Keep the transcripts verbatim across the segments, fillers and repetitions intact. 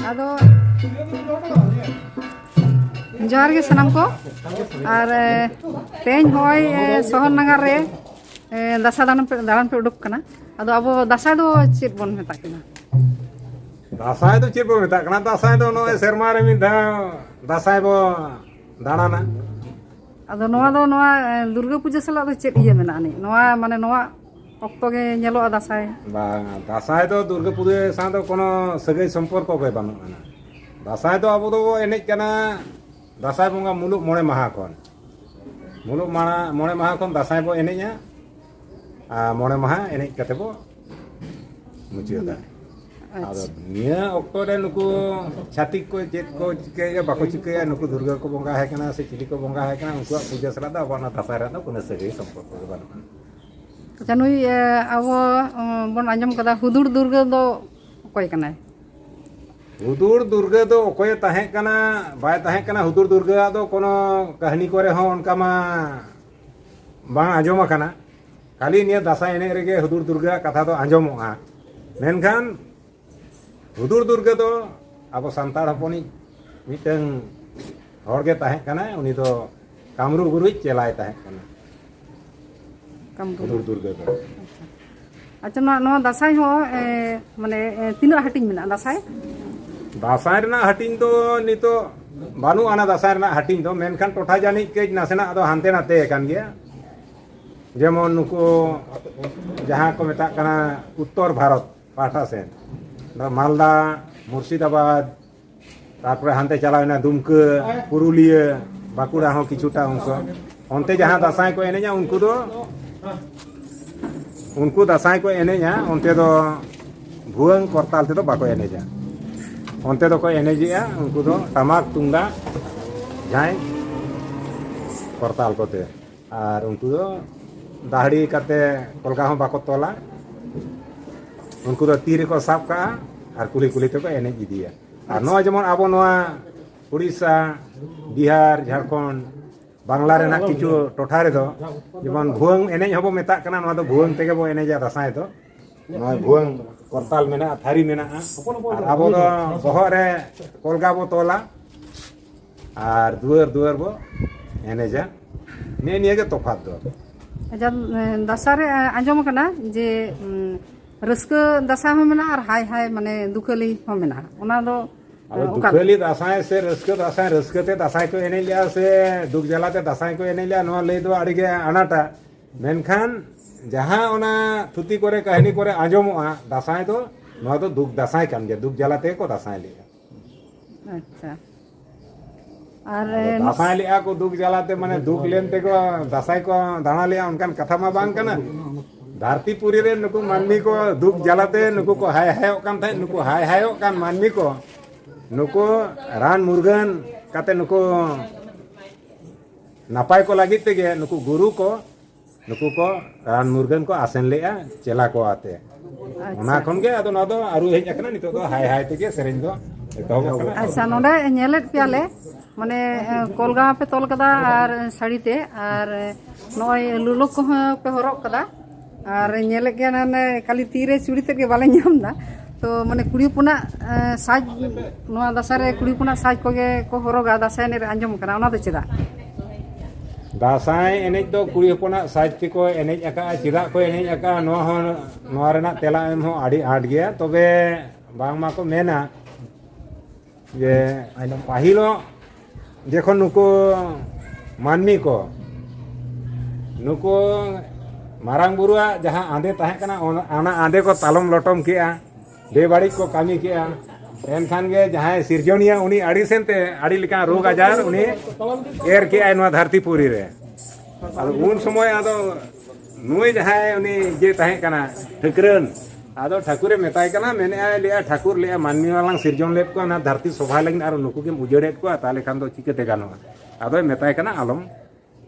ᱟᱫᱚ ᱡᱚᱦᱟᱨ ᱜᱮ ᱥᱟᱱᱟᱢ ᱠᱚ᱾ ᱟᱨ ᱮ, ᱛᱮᱦᱮᱧ ᱦᱚᱸᱜᱼᱚᱭ ᱮ, ᱥᱚᱦᱚᱨ ᱱᱟᱜᱟᱨ ᱨᱮ ᱮ, ᱫᱟᱸᱥᱟᱭ ᱫᱟᱬᱟᱱ ᱯᱮ ᱫᱟᱬᱟᱱ ᱯᱮ ᱩᱰᱩᱠ ᱠᱟᱱᱟ᱾ ᱟᱫᱚ ᱟᱵᱚ ᱫᱟᱸᱥᱟᱭ ᱫᱚ ᱪᱮᱫ ᱵᱚᱱ ᱢᱮᱛᱟᱜ ᱠᱟᱱᱟ? ᱫᱟᱸᱥᱟᱭ ᱫᱚ ᱪᱮᱫ ᱵᱚ ᱢᱮᱛᱟᱜ ᱠᱟᱱᱟ? ᱫᱟᱸᱥᱟᱭ ᱫᱚ ᱱᱚᱜᱼᱚᱭ ᱥᱮᱨᱢᱟ ᱨᱮ ᱢᱤᱫ ᱫᱷᱟᱣ ᱫᱟᱸᱥᱟᱭ ᱵᱚ ᱫᱟᱬᱟᱱᱟ᱾ ᱟᱫᱚ ᱱᱚᱣᱟ ᱫᱚ ᱱᱚᱣᱟ ᱮ, ᱫᱩᱨᱜᱟᱹ ᱯᱩᱡᱟᱹ ᱥᱟᱞᱟᱜ ᱫᱚ ᱪᱮᱫ ᱤᱭᱟᱹ ᱢᱮᱱᱟᱜᱼᱟ ᱟᱹᱱᱤᱡ? ᱱᱚᱣᱟ ᱢᱟᱱᱮ ᱱᱚᱣᱟ ᱚᱠᱛᱚ ᱜᱮ ᱧᱮᱞᱚᱜᱼᱟ ᱫᱟᱸᱥᱟᱭ? ᱵᱟᱝ, ᱫᱟᱸᱥᱟᱭ ᱫᱚ ᱫᱩᱨᱜᱟᱹ ᱯᱩᱡᱟᱹ ᱥᱟᱶ ᱫᱚ ᱠᱳᱱᱳ ᱥᱟᱹᱜᱟᱹᱭ ᱥᱚᱢᱯᱚᱨᱠᱚ ᱜᱮ ᱵᱟᱹᱱᱩᱜ ᱟᱱᱟ᱾ ᱫᱟᱸᱥᱟᱭ ᱫᱚ ᱟᱵᱚ ᱫᱚᱵᱚ ᱮᱱᱮᱡ ᱠᱟᱱᱟ ᱫᱟᱸᱥᱟᱭ ᱵᱚᱸᱜᱟ ᱢᱩᱞᱩᱜ ᱢᱚᱬᱮ ᱢᱟᱦᱟ ᱠᱷᱚᱱ᱾ ᱢᱩᱞᱩᱜ ᱢᱟᱲᱟ ᱢᱚᱬᱮ ᱢᱟᱦᱟ ᱠᱷᱚᱱ ᱫᱟᱸᱥᱟᱭ ᱵᱚ ᱮᱱᱮᱡᱼᱟ᱾ ᱟᱨ ᱢᱚᱬᱮ ᱢᱟᱦᱟ ᱮᱱᱮᱡ ᱠᱟᱛᱮ ᱵᱚ ᱢᱩᱪᱟᱹᱫᱟ᱾ ᱟᱫᱚ ᱟᱪᱪᱷᱟ᱾ ᱱᱤᱭᱟᱹ ᱚᱠᱛᱚ ᱨᱮ ᱱᱩᱠᱩ ᱪᱷᱟᱹᱛᱤᱠ ᱠᱚ ᱪᱮᱫ ᱠᱚ ᱪᱤᱠᱟᱹᱭᱟ ᱵᱟᱠᱚ ᱪᱤᱠᱟᱹᱭᱟ, ᱱᱩᱠᱩ ᱫᱩᱨᱜᱟᱹ ᱠᱚ ᱵᱚᱸᱜᱟ ᱟᱭ ᱠᱟᱱᱟ ᱥᱮ ᱪᱤᱞᱤ ᱠᱚ ᱵᱚᱸᱜᱟ ᱟᱭ ᱠᱟᱱᱟ, ᱩᱱᱠᱩᱣᱟᱜ ᱯᱩᱡᱟᱹ ᱥᱟᱞᱟᱜ ᱫᱚ ᱟᱵᱚᱣᱟᱜ ᱚᱱᱟ ᱫᱟᱸᱥᱟᱭ ᱨᱮᱱᱟᱜ ᱫᱚ ᱠᱳᱱᱳ ᱥᱟᱹᱜᱟᱹᱭ ᱥᱚᱢᱯᱚᱨᱠᱚ ᱜᱮ ᱵᱟᱹᱱᱩᱜᱼᱟ᱾ ᱟᱪᱪᱷᱟ, ᱱᱩᱭ ᱮ, ᱟᱵᱚ ᱚ, ᱵᱚᱱ ᱟᱸᱡᱚᱢ ᱠᱟᱫᱟ ᱦᱩᱫᱩᱲ ᱫᱩᱨᱜᱟᱹ ᱫᱚ ᱚᱠᱚᱭ ᱠᱟᱱᱟᱭ? ᱦᱩᱫᱩᱲ ᱫᱩᱨᱜᱟᱹ ᱫᱚ ᱚᱠᱚᱭᱮ ᱛᱟᱦᱮᱸ ᱠᱟᱱᱟ ᱵᱟᱭ ᱛᱟᱦᱮᱸ ᱠᱟᱱᱟ, ᱦᱩᱫᱩᱲ ᱫᱩᱨᱜᱟᱹᱣᱟᱜ ᱫᱚ ᱠᱳᱱᱳ ᱠᱟᱹᱦᱱᱤ ᱠᱚᱨᱮ ᱦᱚᱸ ᱚᱱᱠᱟ ᱢᱟ ᱵᱟᱝ ᱟᱸᱡᱚᱢ ᱟᱠᱟᱱᱟ᱾ ᱠᱷᱟᱹᱞᱤ ᱱᱤᱭᱟᱹ ᱫᱟᱸᱥᱟᱭ ᱮᱱᱮᱡ ᱨᱮᱜᱮ ᱦᱩᱫᱩᱲ ᱫᱩᱨᱜᱟᱹᱣᱟᱜ ᱠᱟᱛᱷᱟ ᱫᱚ ᱟᱸᱡᱚᱢᱚᱜᱼᱟ᱾ ᱢᱮᱱᱠᱷᱟᱱ ᱦᱩᱫᱩᱲ ᱫᱩᱨᱜᱟᱹ ᱫᱚ ᱟᱵᱚ ᱥᱟᱱᱛᱟᱲ ᱦᱚᱯᱚᱱᱤᱡ ᱢᱤᱫᱴᱟᱝ ᱦᱚᱲ ᱜᱮ ᱛᱟᱦᱮᱸ ᱠᱟᱱᱟᱭ, ᱩᱱᱤ ᱫᱚ ᱠᱟᱢᱨᱩ ᱜᱩᱨᱩᱭᱤᱡ ᱪᱮᱞᱟᱭ ᱛᱟᱦᱮᱸ ᱠᱟᱱᱟ᱾ ᱠᱟᱢᱨᱩ᱾ ᱦᱩᱫᱩᱲ ᱫᱩᱨᱜᱟᱹ ᱫᱚ᱾ ᱟᱪᱪᱷᱟ᱾ ᱟᱪᱪᱷᱟ, ᱱᱚᱣᱟ, ᱱᱚᱣᱟ ᱫᱟᱸᱥᱟᱭ ᱦᱚᱸ ᱮ, ᱢᱟᱱᱮ ᱮ, ᱛᱤᱱᱟᱹᱜ ᱦᱟᱹᱴᱤᱧ ᱢᱮᱱᱟᱜᱼᱟ ᱫᱟᱸᱥᱟᱭ? ᱫᱟᱸᱥᱟᱭ ᱨᱮᱱᱟᱜ ᱦᱟᱹᱴᱤᱧ ᱫᱚ ᱱᱤᱛᱚᱜ ᱵᱟᱹᱱᱩᱜ ᱟᱱᱟ᱾ ᱫᱟᱸᱥᱟᱭ ᱨᱮᱱᱟᱜ ᱦᱟᱹᱴᱤᱧ ᱫᱚ, ᱢᱮᱱᱠᱷᱟᱱ ᱴᱚᱴᱷᱟ ᱡᱟᱹᱱᱤᱡ ᱠᱟᱹᱡ ᱱᱟᱥᱮᱱᱟᱜ ᱫᱚ ᱦᱟᱱᱛᱮ ᱱᱟᱛᱮ ᱟᱠᱟᱱ ᱜᱮᱭᱟ᱾ ᱡᱮᱢᱚᱱ ᱱᱩᱠᱩ ᱡᱟᱦᱟᱸ ᱠᱚ ᱢᱮᱛᱟᱜ ᱠᱟᱱᱟ ᱩᱛᱛᱚᱨ ᱵᱷᱟᱨᱚᱛ ᱯᱟᱦᱴᱟ ᱥᱮᱫ, ᱱᱚᱣᱟ ᱢᱟᱞᱫᱟ, ᱢᱩᱨᱥᱤᱫᱟᱵᱟᱫᱽ, ᱛᱟᱨᱯᱚᱨᱮ ᱦᱟᱱᱛᱮ ᱪᱟᱞᱟᱣᱮᱱᱟ ᱫᱩᱢᱠᱟᱹ, ᱯᱩᱨᱩᱞᱤᱭᱟᱹ, ᱵᱟᱸᱠᱩᱲᱟ ᱦᱚᱸ ᱠᱤᱪᱷᱩᱴᱟ ᱚᱝᱥᱚ᱾ ᱚᱱᱛᱮ ᱡᱟᱦᱟᱸ ᱫᱟᱸᱥᱟᱭ ᱠᱚ ᱮᱱᱮᱡᱟ, ᱩᱱᱠᱩ ᱫᱚ, ᱩᱱᱠᱩ ᱫᱟᱸᱥᱟᱭ ᱠᱚ ᱮᱱᱮᱡᱟ, ᱚᱱᱛᱮ ᱫᱚ ᱵᱷᱩᱣᱟᱹᱝ ᱠᱚᱨᱛᱟᱞ ᱛᱮᱫᱚ ᱵᱟᱠᱚ ᱮᱱᱮᱡᱟ᱾ ᱚᱱᱛᱮ ᱫᱚᱠᱚ ᱮᱱᱮᱡᱮᱜᱼᱟ ᱩᱱᱠᱩ ᱫᱚ ᱴᱟᱢᱟᱠ ᱛᱩᱢᱫᱟᱜ ᱡᱟᱦᱟᱸᱭ ᱠᱚᱨᱛᱟᱞ ᱠᱚᱛᱮ᱾ ᱟᱨ ᱩᱱᱠᱩ ᱫᱚ ᱫᱟᱦᱲᱤ ᱠᱟᱛᱮ ᱠᱚᱞᱜᱟ ᱦᱚᱸ ᱵᱟᱠᱚ ᱛᱚᱞᱟ᱾ ᱩᱱᱠᱩ ᱫᱚ ᱛᱤ ᱨᱮᱠᱚ ᱥᱟᱵ ᱠᱟᱜᱼᱟ ᱟᱨ ᱠᱩᱞᱦᱤ ᱠᱩᱞᱦᱤ ᱛᱮᱠᱚ ᱮᱱᱮᱡ ᱤᱫᱤᱭᱟ᱾ ᱟᱨ ᱱᱚᱣᱟ ᱡᱮᱢᱚᱱ ᱟᱵᱚ ᱱᱚᱣᱟ ᱩᱲᱤᱥᱥᱟ, ᱵᱤᱦᱟᱨ, ᱡᱷᱟᱲᱠᱷᱚᱸᱰ, ᱵᱟᱝᱞᱟ ᱨᱮᱱᱟᱜ ᱠᱤᱪᱷᱩ ᱴᱚᱴᱷᱟ ᱨᱮᱫᱚ ᱡᱮᱢᱚᱱ ᱵᱷᱩᱣᱟᱹᱝ ᱮᱱᱮᱡ ᱦᱚᱸᱵᱚ ᱢᱮᱛᱟᱜ ᱠᱟᱱᱟ, ᱱᱚᱣᱟ ᱫᱚ ᱵᱷᱩᱣᱟᱹᱝ ᱛᱮᱜᱮ ᱵᱚ ᱮᱱᱮᱡᱟ ᱫᱟᱸᱥᱟᱭ ᱫᱚ᱾ ᱱᱚᱣᱟ ᱵᱷᱩᱣᱟᱹᱝ ᱠᱚᱨᱛᱟᱞ ᱢᱮᱱᱟᱜᱼᱟ, ᱛᱷᱟᱹᱨᱤ ᱢᱮᱱᱟᱜᱼᱟ᱾ ᱟᱨ ᱟᱵᱚ ᱫᱚ ᱵᱚᱦᱚᱜ ᱨᱮ ᱠᱚᱞᱜᱟ ᱵᱚ ᱛᱚᱞᱟ ᱟᱨ ᱫᱩᱣᱟᱹᱨ ᱫᱩᱣᱟᱹᱨ ᱵᱚ ᱮᱱᱮᱡᱟ᱾ ᱱᱮᱜᱼᱮ ᱱᱤᱭᱟᱹ ᱜᱮ ᱛᱚᱯᱷᱟᱛ ᱫᱚ᱾ ᱟᱪᱪᱷᱟ, ᱫᱟᱸᱥᱟᱭ ᱨᱮ ᱟᱸᱡᱚᱢ ᱟᱠᱟᱱᱟ ᱡᱮ ᱨᱟᱹᱥᱠᱟᱹ ᱫᱟᱸᱥᱟᱭ ᱦᱚᱸ ᱢᱮᱱᱟᱜᱼᱟ ᱟᱨ ᱦᱟᱭ ᱦᱟᱭ, ᱢᱟᱱᱮ, ᱫᱩᱠᱷᱟᱹᱞᱤ ᱦᱚᱸ ᱢᱮᱱᱟᱜᱼᱟ᱾ ᱚᱱᱟ ᱫᱚ ᱟᱫᱚ ᱚᱠᱟ ᱫᱩᱠᱷᱟᱹᱞᱤ ᱫᱟᱸᱥᱟᱭ ᱥᱮ ᱨᱟᱹᱥᱠᱟᱹ ᱫᱟᱸᱥᱟᱭ, ᱨᱟᱹᱥᱠᱟᱹ ᱛᱮ ᱫᱟᱸᱥᱟᱭ ᱠᱚ ᱮᱱᱮᱡ ᱞᱮᱜᱼᱟ ᱥᱮ ᱫᱩᱠ ᱡᱟᱞᱟ ᱛᱮ ᱫᱟᱸᱥᱟᱭ ᱠᱚ ᱮᱱᱮᱡ ᱞᱮᱜᱼᱟ, ᱱᱚᱣᱟ ᱞᱟᱹᱭ ᱫᱚ ᱟᱹᱰᱤ ᱜᱮ ᱟᱱᱟᱴᱟ᱾ ᱢᱮᱱᱠᱷᱟᱱ ᱡᱟᱦᱟᱸ ᱚᱱᱟ ᱛᱷᱩᱛᱤ ᱠᱚᱨᱮ, ᱠᱟᱹᱦᱱᱤ ᱠᱚᱨᱮ ᱟᱸᱡᱚᱢᱚᱜᱼᱟ, ᱫᱟᱸᱥᱟᱭ ᱫᱚ, ᱱᱚᱣᱟ ᱫᱚ ᱫᱩᱠ ᱫᱟᱸᱥᱟᱭ ᱠᱟᱱ ᱜᱮᱭᱟ, ᱫᱩᱠ ᱡᱟᱞᱟ ᱛᱮᱜᱮ ᱠᱚ ᱫᱟᱸᱥᱟᱭ ᱞᱮᱜᱼᱟ᱾ ᱟᱪᱪᱷᱟ᱾ ᱟᱨ ᱟᱫᱚ ᱫᱟᱸᱥᱟᱭ ᱞᱮᱜᱼᱟ ᱠᱚ ᱫᱩᱠ ᱡᱟᱞᱟ ᱛᱮ, ᱢᱟᱱᱮ, ᱫᱩᱠ ᱞᱮᱱ ᱛᱮᱠᱚ ᱫᱟᱸᱥᱟᱭ ᱠᱚ ᱫᱟᱬᱟ ᱞᱮᱜᱼᱟ, ᱚᱱᱠᱟᱱ ᱠᱟᱛᱷᱟ ᱢᱟ ᱵᱟᱝ ᱠᱟᱱᱟ᱾ ᱫᱷᱟᱹᱨᱛᱤ ᱯᱩᱨᱤ ᱨᱮ ᱱᱩᱠᱩ ᱢᱟᱹᱱᱢᱤ ᱠᱚ ᱫᱩᱠ ᱡᱟᱞᱟ ᱛᱮ ᱱᱩᱠᱩ ᱠᱚ ᱦᱟᱭ ᱦᱟᱭᱚᱜ ᱠᱟᱱ ᱛᱟᱦᱮᱸᱫ, ᱱᱩᱠᱩ ᱦᱟᱭ ᱦᱟᱭᱚᱜ ᱠᱟᱱ ᱢᱟᱹᱱᱢᱤ ᱠᱚ ᱱᱩᱠᱩ ᱨᱟᱱ ᱢᱩᱨᱜᱟᱹᱱ ᱠᱟᱛᱮ ᱱᱩᱠᱩ ᱱᱟᱯᱟᱭ ᱠᱚ ᱞᱟᱹᱜᱤᱫ ᱛᱮᱜᱮ ᱱᱩᱠᱩ ᱜᱩᱨᱩ ᱠᱚ, ᱱᱩᱠᱩ ᱠᱚ ᱨᱟᱱ ᱢᱩᱨᱜᱟᱹᱱ ᱠᱚ ᱟᱥᱮᱱ ᱞᱮᱜᱼᱟ ᱪᱮᱞᱟ ᱠᱚ ᱟᱛᱮ᱾ ᱟᱪᱪᱷᱟ᱾ ᱚᱱᱟ ᱠᱷᱚᱱ ᱜᱮ ᱟᱫᱚ ᱱᱚᱣᱟ ᱫᱚ ᱟᱹᱨᱩ ᱦᱮᱡ ᱟᱠᱟᱱᱟ, ᱱᱤᱛᱚᱜ ᱫᱚ ᱦᱟᱭ ᱦᱟᱭ ᱛᱮᱜᱮ ᱥᱮᱨᱮᱧ ᱫᱚ ᱮᱛᱚᱦᱚᱵᱚᱜ ᱠᱟᱱᱟ᱾ ᱟᱪᱪᱷᱟ, ᱱᱚᱰᱮ ᱧᱮᱞᱮᱫ ᱯᱮᱭᱟᱞᱮ, ᱢᱟᱱᱮ, ᱮ, ᱠᱚᱞᱜᱟ ᱯᱮ ᱛᱚᱞ ᱠᱟᱫᱟ ᱟᱨ ᱥᱟᱹᱲᱤ ᱛᱮ, ᱟᱨ, ᱮ, ᱱᱚᱜᱼᱚᱭ ᱞᱩᱞᱚ ᱠᱚᱦᱚᱸ ᱯᱮ ᱦᱚᱨᱚᱜ ᱠᱟᱫᱟ, ᱟᱨ ᱧᱮᱞᱮᱫ ᱜᱮᱭᱟ ᱱᱟᱱᱮ ᱠᱷᱟᱹᱞᱤ ᱛᱤ ᱨᱮ ᱪᱩᱲᱤ ᱛᱮᱫ ᱜᱮ ᱵᱟᱞᱮ ᱧᱟᱢ ᱮᱫᱟ᱾ ᱛᱚ, ᱢᱟᱱᱮ, ᱠᱩᱲᱤ ᱦᱚᱯᱚᱱᱟᱜ, ᱮ, ᱥᱟᱡᱽ, ᱱᱚᱣᱟ ᱫᱟᱸᱥᱟᱭ ᱨᱮ ᱠᱩᱲᱤ ᱦᱚᱯᱚᱱᱟᱜ ᱥᱟᱡᱽ ᱠᱚᱜᱮ ᱠᱚ ᱦᱚᱨᱚᱜᱟ ᱫᱟᱸᱥᱟᱭ ᱮᱱᱮᱡ ᱨᱮ, ᱟᱸᱡᱚᱢ ᱠᱟᱱᱟ, ᱚᱱᱟ ᱫᱚ ᱪᱮᱫᱟᱜ? ᱫᱟᱸᱥᱟᱭ ᱮᱱᱮᱡ ᱫᱚ ᱠᱩᱲᱤ ᱦᱚᱯᱚᱱᱟᱜ ᱥᱟᱡᱽ ᱛᱮᱠᱚ ᱮᱱᱮᱡ ᱟᱠᱟᱫᱼᱟ᱾ ᱪᱮᱫᱟᱜ ᱠᱚ ᱮᱱᱮᱡ ᱟᱠᱟᱫᱼᱟ, ᱱᱚᱣᱟ ᱦᱚᱸ, ᱱᱚᱣᱟ ᱨᱮᱱᱟᱜ ᱛᱮᱞᱟ ᱮᱢ ᱦᱚᱸ ᱟᱹᱰᱤ ᱟᱸᱴ ᱜᱮᱭᱟ᱾ ᱛᱚᱵᱮ ᱵᱟᱝᱢᱟ ᱠᱚ ᱢᱮᱱᱟ ᱡᱮ ᱯᱟᱹᱦᱤᱞᱚᱜ ᱡᱚᱠᱷᱚᱱ ᱱᱩᱠᱩ ᱢᱟᱹᱱᱢᱤ ᱠᱚ, ᱱᱩᱠᱩ ᱢᱟᱨᱟᱝ ᱵᱩᱨᱩᱣᱟᱜ ᱡᱟᱦᱟᱸ ᱟᱸᱫᱮ ᱛᱟᱦᱮᱸ ᱠᱟᱱᱟ, ᱚᱱᱟ, ᱚᱱᱟ ᱟᱸᱫᱮ ᱠᱚ ᱛᱟᱞᱚᱢ ᱞᱚᱴᱚᱢ ᱠᱮᱜᱼᱟ, ᱵᱮᱵᱟᱹᱲᱤᱡ ᱠᱚ ᱠᱟᱹᱢᱤ ᱠᱮᱜᱼᱟ, ᱮᱱᱠᱷᱟᱱ ᱜᱮ ᱡᱟᱦᱟᱸᱭ ᱥᱤᱨᱡᱚᱱᱤᱭᱟᱹ ᱩᱱᱤ ᱟᱹᱲᱤᱥ ᱮᱱᱛᱮ ᱟᱹᱰᱤ ᱞᱮᱠᱟᱱ ᱨᱳᱜᱽ ᱟᱡᱟᱨ ᱩᱱᱤ ᱮᱨ ᱠᱮᱜᱼᱟᱭ ᱱᱚᱣᱟ ᱫᱷᱟᱹᱨᱛᱤ ᱯᱩᱨᱤ ᱨᱮ᱾ ᱟᱫᱚ ᱩᱱ ᱥᱚᱢᱚᱭ ᱟᱫᱚ ᱱᱩᱭ ᱡᱟᱦᱟᱸᱭ ᱩᱱᱤ ᱤᱭᱟᱹ ᱛᱟᱦᱮᱸ ᱠᱟᱱᱟ, ᱴᱷᱟᱹᱠᱨᱟᱹᱱ, ᱟᱫᱚ ᱴᱷᱟᱹᱠᱩᱨᱮ ᱢᱮᱛᱟᱭ ᱠᱟᱱᱟ, ᱢᱮᱱᱮᱫᱼᱟᱭ, ᱞᱟᱹᱭᱟ, "ᱴᱷᱟᱹᱠᱩᱨ, ᱞᱟᱹᱭᱟ, ᱢᱟᱹᱱᱢᱤ ᱢᱟᱞᱟᱝ ᱥᱤᱨᱡᱚᱱ ᱞᱮᱫ ᱠᱚᱣᱟ ᱚᱱᱟ ᱫᱷᱟᱹᱨᱛᱤ ᱥᱚᱵᱷᱟ ᱞᱟᱹᱜᱤᱫ, ᱟᱨ ᱱᱩᱠᱩ ᱜᱮᱢ ᱩᱡᱟᱹᱲᱮᱫ ᱠᱚᱣᱟ, ᱛᱟᱦᱚᱞᱮ ᱠᱷᱟᱱ ᱫᱚ ᱪᱤᱠᱟᱹᱛᱮ ᱜᱟᱱᱚᱜᱼᱟ?" ᱟᱫᱚᱭ ᱢᱮᱛᱟᱭ ᱠᱟᱱᱟ, "ᱟᱞᱚᱢ,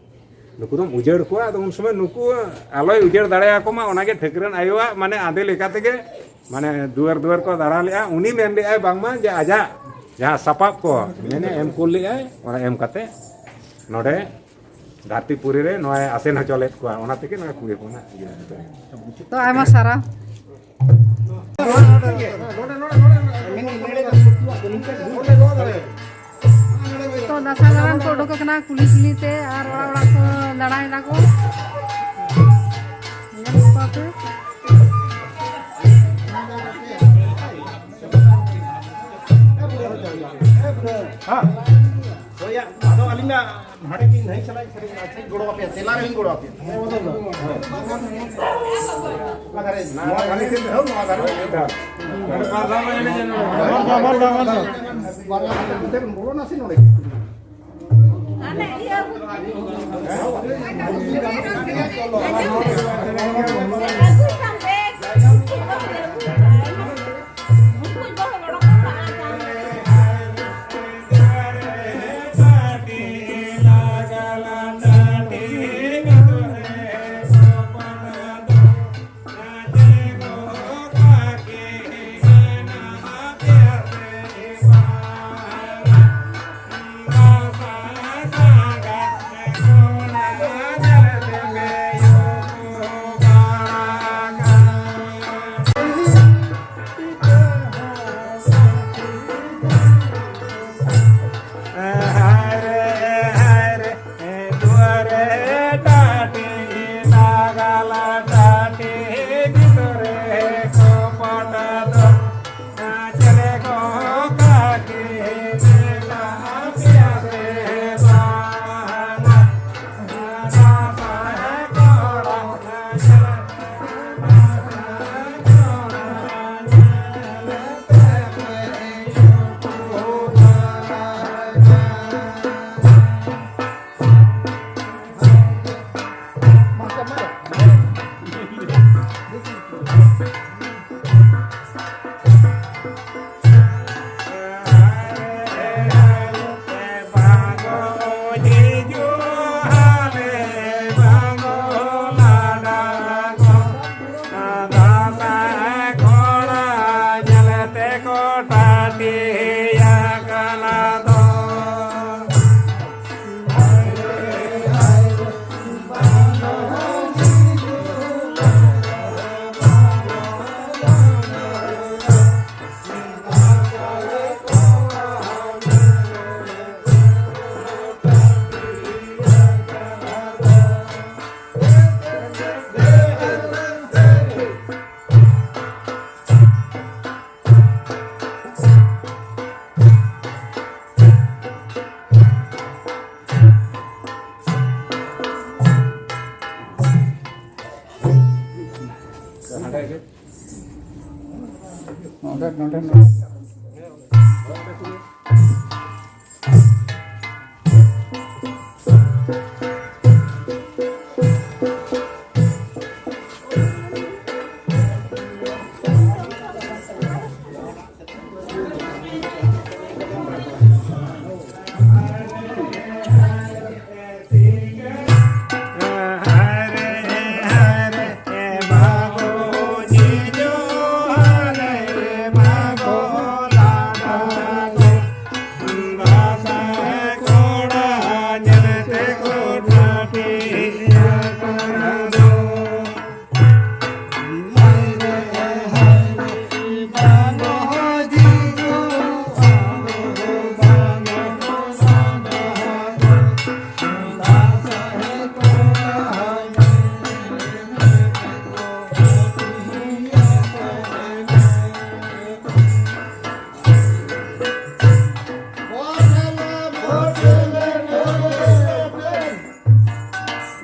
ᱱᱩᱠᱩ ᱫᱚᱢ ᱩᱡᱟᱹᱲ ᱠᱚᱣᱟ᱾" ᱟᱫᱚ ᱩᱱ ᱥᱚᱢᱚᱭ ᱱᱩᱠᱩ ᱟᱞᱚᱭ ᱩᱡᱟᱹᱲ ᱫᱟᱲᱮᱭᱟᱠᱚ ᱢᱟ, ᱚᱱᱟᱜᱮ ᱴᱷᱟᱹᱠᱨᱟᱹᱱ ᱟᱭᱳᱣᱟᱜ, ᱢᱟᱱᱮ, ᱟᱸᱫᱮ ᱞᱮᱠᱟ ᱛᱮᱜᱮ, ᱢᱟᱱᱮ, ᱫᱩᱣᱟᱹᱨ ᱫᱩᱣᱟᱹᱨ ᱠᱚ ᱫᱟᱬᱟ ᱞᱮᱜᱼᱟ᱾ ᱩᱱᱤ ᱢᱮᱱ ᱞᱮᱜᱼᱟᱭ ᱵᱟᱝᱢᱟ ᱡᱮ ᱟᱡᱟᱜ ᱡᱟᱦᱟᱸ ᱥᱟᱯᱟᱵ ᱠᱚ, ᱢᱮᱱᱮ ᱮᱢ ᱠᱩᱞ ᱞᱮᱜᱼᱟᱭ, ᱚᱱᱟ ᱮᱢ ᱠᱟᱛᱮ ᱱᱚᱰᱮ ᱫᱷᱟᱹᱨᱛᱤ ᱯᱩᱨᱤ ᱨᱮ ᱱᱚᱣᱟᱭ ᱟᱥᱮᱱ ᱦᱚᱪᱚ ᱞᱮᱫ ᱠᱚᱣᱟ᱾ ᱚᱱᱟ ᱛᱮᱜᱮ ᱱᱚᱣᱟ ᱠᱩᱲᱤ ᱦᱚᱯᱚᱱᱟᱜ ᱤᱭᱟᱹ᱾ ᱛᱚ, ᱟᱭᱢᱟ ᱥᱟᱨᱦᱟᱣ᱾ ᱛᱚ, ᱫᱟᱸᱥᱟᱭ ᱫᱟᱬᱟᱱ ᱠᱚ ᱩᱰᱩᱠ ᱟᱠᱟᱱᱟ ᱠᱩᱞᱦᱤ ᱠᱩᱞᱦᱤ ᱛᱮ ᱟᱨ ᱚᱲᱟᱜ ᱚᱲᱟᱜ ᱠᱚ ᱫᱟᱬᱟᱭ ᱫᱟᱠᱚ᱾ ᱧᱮᱞ ᱠᱚᱣᱟ ᱯᱮ᱾ ᱦᱮᱸ᱾ ᱦᱳᱭ, ᱟᱫᱚ ᱟᱹᱞᱤᱧ ᱢᱟ ᱱᱚᱰᱮ ᱜᱮ ᱱᱟᱹᱭ ᱥᱟᱞᱟᱜ ᱥᱮᱨᱮᱧ, ᱟᱪᱪᱷᱟᱧ ᱜᱚᱲᱚ ᱟᱯᱮᱭᱟ, ᱛᱮᱞᱟ ᱨᱮᱞᱤᱧ ᱜᱚᱲᱚ ᱟᱯᱮᱭᱟ᱾ ᱦᱮᱸ, ᱚᱱᱟ ᱫᱷᱟᱨᱮ, ᱱᱚᱣᱟ ᱫᱷᱟᱨᱮ ᱠᱷᱚᱱ ᱮᱦᱚᱵ, ᱱᱚᱣᱟ ᱫᱷᱟᱨᱮ᱾ ᱵᱟᱨᱭᱟ ᱫᱷᱟᱨᱮ ᱵᱚᱞᱚᱱᱟ ᱥᱮ ᱱᱚᱰᱮ᱾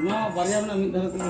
ᱱᱚᱣᱟ ᱵᱟᱨᱭᱟ ᱢᱮᱱᱟᱜᱼᱟ, ᱢᱤᱫ ᱫᱷᱟᱨᱮ ᱛᱮᱜᱮ᱾